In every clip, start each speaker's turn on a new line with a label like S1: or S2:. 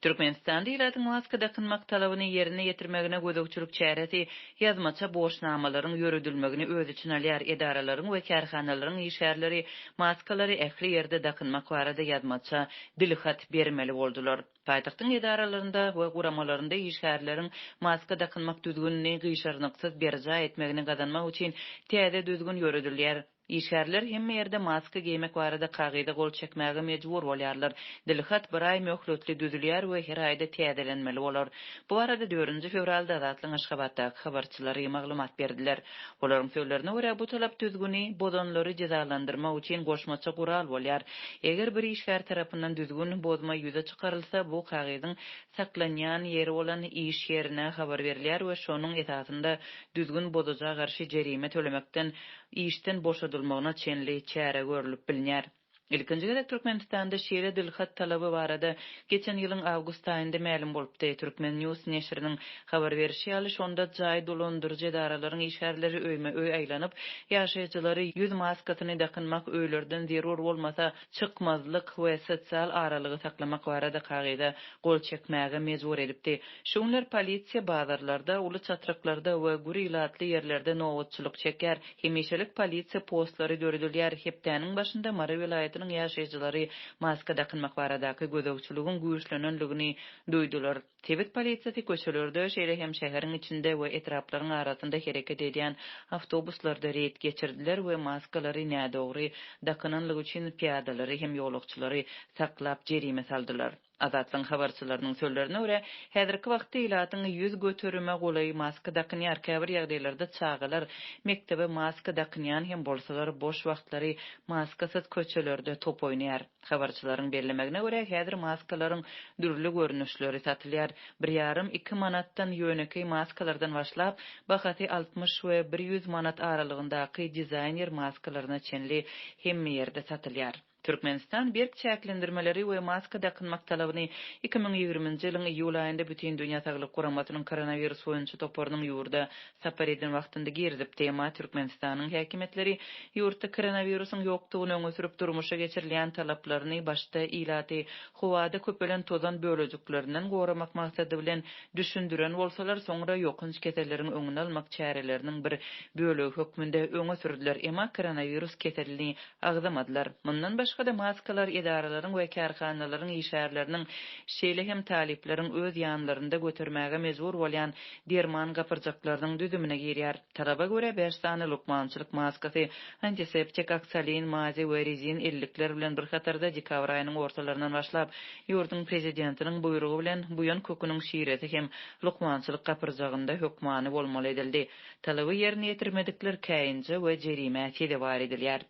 S1: Türkmenistanda ilatyň maska dakynmak talabyny ýerine ýetirmegine gözegçilik çäresi ýazmaça borçnamalaryň ýöredilmegini öz içine alýar. Edaralaryň we kärhanalaryň işgärleri maskalary ähli ýerde dakynmak barada ýazmaça dilhat bermeli boldular. Paýtagtyň edaralarynda we guramalarynda işgärleriň maska dakynmak düzgünini gyşarnyksyz berjaý etmegini gazanmak üçin täze düzgün ýöredilýär. Işgärler hemme ýerde maska geýmek barada kagyza gol çekmäge mejbur bolýarlar. Dilhat bir aý möhletli düzülýär we her aýda täzelenmeli bolar. Bu barada dördünji fewralda Azatlygyň Aşgabatdaky habarçylary maglumat berdiler. Olaryň sözlerine görä, bu talap düzgüni bozanlary jezalandyrmak üçin goşmaça gural bolýar. Eger bir işgär tarapyndan düzgün bozma ýüze çykarylsa, bu kagyzyň saklanýan ýeri bolan iş ýerine habar berilýär we şonuň esasynda düzgün bozuja garşy jerime tölemekden işden boşadylmagyna çenli çäre görlüp bilner. Ilkinji gezek Türkmenistanda şeýle dilhat talaby barada geçen ýylyň awgust aýynda mälim bolupdy. Turkmen. News neşiriniň habar berşi ýaly, şonda jaý dolandyryjy edaralaryň işgärleri öýme-öý aýlanyp, ýaşaýjylary ýüz maskasyny dakynmak, öýlerden zerur bolmasa çykmazlyk we sosial aralygy saklamak barada kagyza gol çekmäge mejbur edipdi. Şu günler polisiýa bazarlarda, uly çatryklarda we gür ilatly ýerlerde nobatçylyk çekýär. Hemişelik polisiýa postlary döredilýär. Hepdäniň başynda Mary welaýatynyň ýaşaýjylary maska dakynmak baradaky gözegçiligiň güýçlenendigini duýdular. Sebit polisiýasy köçelerde, şeýle hem şäheriň içinde we etraplaryň arasynda hereket edýän awtobuslarda reýd geçirdiler we maskalary nädogry dakynanlygy üçin pyýadalary hem ýolagçylary saklap jerime saldylar. Azatlygyň habarçylarynyň sözlerine görä, häzirki wagtda ilatyň 100 göterime golaýy maska dakynýar, käbir ýagdaýlarda çagalar mekdebe maska dakynýan hem bolsalar, boş wagtlary maskasyz köçelerde top oýnaýar. Habarçylaryň bellemegine görä, häzir maskalaryň dürli görnüşleri satylýar. Bir ýarym, iki manatdan ýönekeý maskalardan başlap, bahasy 60 we 100 manat aralygyndaky dizaýner maskalaryna çenli hemme ýerde satylýar. Türkmenistan berk çäklendirmeleri we maska dakynmak talabyny 2020-nji ýylyň iýul aýynda Bütindünýä Saglyk Guramasynyň koronawirus boýunça toparynyň ýurda sapar eden wagtynda girizipdi. Emma Türkmenistanyň häkimiýetleri ýurtda koronawirusyň ýokdugyny öňe sürüp durmuşa geçirilýän talaplaryny başda ilaty howada köpelen tozan bölejiklerinden goramak maksady bilen düşündiren bolsalar, soňra ýokanç keselleriň öňüni almak çäreleriniň bir bölegi hökmünde öňe sürdüler. Emma koronawirus keselini agzamadylar. Mundan başga-da, maskalar edaralaryň we kärhanalaryň işgärleriniň, şeýle hem talyplaryň öz ýanlarynda götermäge mejbur bolýan derman gapyrjaklarynyň düzümine girýär. Talaba görä, bäş sany lukmançylyk maskasy, antiseptik, oksalin mazi we rezin ellikler bilen bir hatarda dekabr aýynyň ortalaryndan başlap, ýurduň Prezidentiniň buýrugy bilen buýan köküniň şiresi hem lukmançylyk gapyrjagynda hökmany bolmaly edildi. Talaby ýerine ýetirmedikler käýinje we jerimä sezewar edilýär.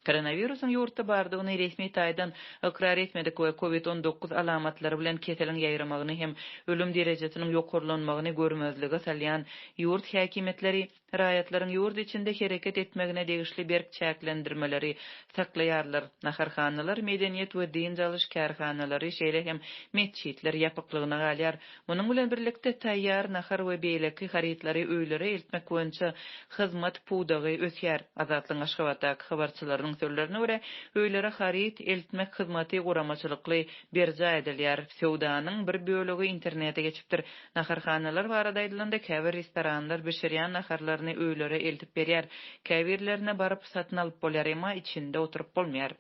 S1: Koronawirusyň ýurtda bardygyny resmi taýdan ykrar etmedik we Covid 19 alamatlary bilen keseliň ýaýramagyny hem ölüm derejesiniň ýokarlanmagyny görmezlige salýan ýurt häkimiýetleri raýatlaryň ýurt içinde hereket etmegine degişli berk çäklendirmeleri saklaýarlar. Naharhanalar, medeniýet we dynç alyş kärhanalary, şeýle hem metjitler ýapyklygyna galýar. Munuň bilen birlikde, taýýar nahar we beýleki harytlary öýlere eltmek boýunça hyzmat pudagy ösýär. Azatlygyň Aşgabatdaky habarçylarynyň sözlerine görä, öýlere haryt eltmek hyzmaty guramaçylykly berjaý edilýär. Söwdanyň bir bölegi internete geçipdir. Naharhanalar barada aýdylanda, käbir restoranlar bişirýän naharlaryny öýlere eltip berýär. Käbirlerine baryp satyn alyp bolýar, emma içinde oturyp bolmaýar.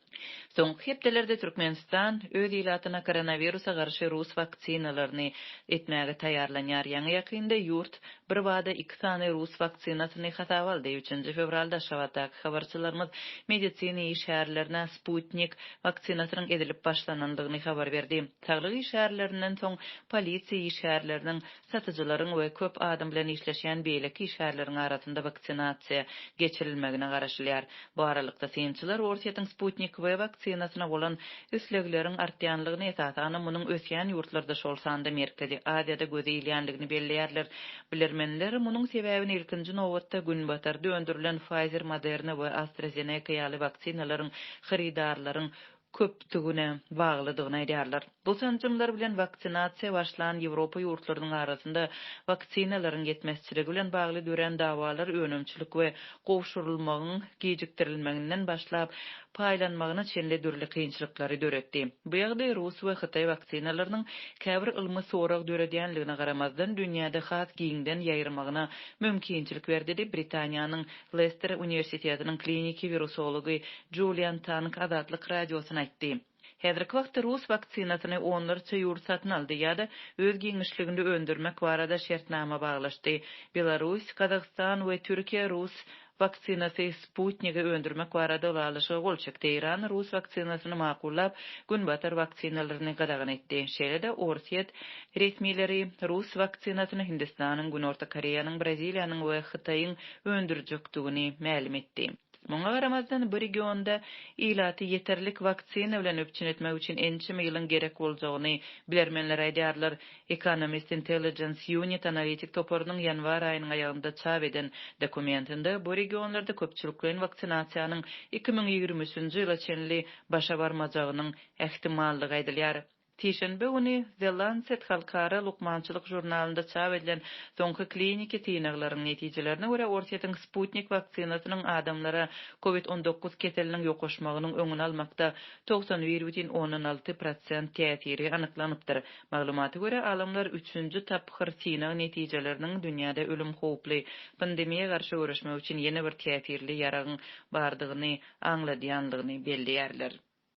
S1: Soňky hepdelerde Türkmenistan öz ilatyna koronawirusa garşy rus waksinalaryny etmäge taýýarlanýar. Ýaňy-ýakynda ýurt birbada iki sany rus waksinasyny hasaba aldy. Üçünji fewralda Aşgabatdaky habarçylarymyz medisina işgärlerine Sputnik waksinasynyň edilip başlanandygyny habar berdi. Saglyk işgärlerinden soň polisiýa işgärleriniň, satyjylaryň we köp adam bilen işleşýän beýleki işgärleriň arasynda waksinasiýa geçirilmegine garaşylýar. Bu aralykda, synçylar Orsýetiň Sputnik V waksinasyna bolan islegleriň artýanlygyny, esasanam munuň ösýän ýurtlarda, şol sanda Merkezi Aziýada göze ilýänligini belleýärler. Bilermenler munuň sebäbini ilkinji nobatda Günbatarda öndürilen Pfizer, Moderna we AstraZeneca ýaly waksinalaryň hyrydarlaryň köpdügine baglydygyny aýdýarlar. Bu sanjymlar bilen waksinasiýa başlan Ýewropa ýurtlarynyň arasynda waksinalaryň ýetmezçiligi bilen bagly dörän dawalar önümçilik we gowşurylmagyň gijikdirilmeginden başlap, paýlanmagyna çenli dürli kynçylyklary döretdi. Bu ýagdaý rus we hytaý waksinalarynyň käbir ylmy sorag döredýänligine garamazdan, dünýäde has giňden ýaýramagyna mümkinçilik berdi diýip, Britaniýanyň Lester uniwersitetiniň kliniki wirusology Julian Tang Azatlyk Radiosyna aýtdy. Häzirki wagtda rus waksinasyny onlarça ýurt satyn aldy ýa-da öz giňişliginde öndürmek barada şertnama baglaşdy. Belarus, Gazagystan we Türkiýe rus waksinasy Sputnigi öndürmek barada ylalaşyga gol çekdi. Eýran rus waksinasyny makullap, günbatar waksinalaryny gadagan etdi. Şeýle-de Orsýet resmileri rus waksinasyny Hindistanyň, Günorta Koreýanyň, Braziliýanyň we Hytaýyň öndürjekdigini mälim etdi. Muňa garamazdan, bu regionda ilaty ýeterlik waksina bilen üpjün etmek üçin ençeme ýylyň gerek boljagyny bilermenler aýdýarlar. Economist Intelligence Unit analitik toparynyň ýanwar aýynyň aýagynda çap eden dokumentinde bu regionlarda köpçülikleýin waksinasiýanyň 2023-nji ýyla çenli başa barmajagynyň ähtimallygy aýdylýar. Sişenbe güni The Lancet halkara lukmançylyk žurnalynda çap edilen soňky kliniki synaglaryň netijelerine görä, Orsýetiň Sputnik waksinasynyň adamlara Covid 19 keseliniň ýokaşmagynyň öňüni almakda 91,6 prosent täsiri anyklanypdyr. Maglumata görä, alymlar üçünji tapgyr synag netijeleriniň dünýäde ölüm howply pandemiýa garşy göreşmek üçin ýene bir täsirli ýaragyň bardygyny aňladýandygyny belleýärler.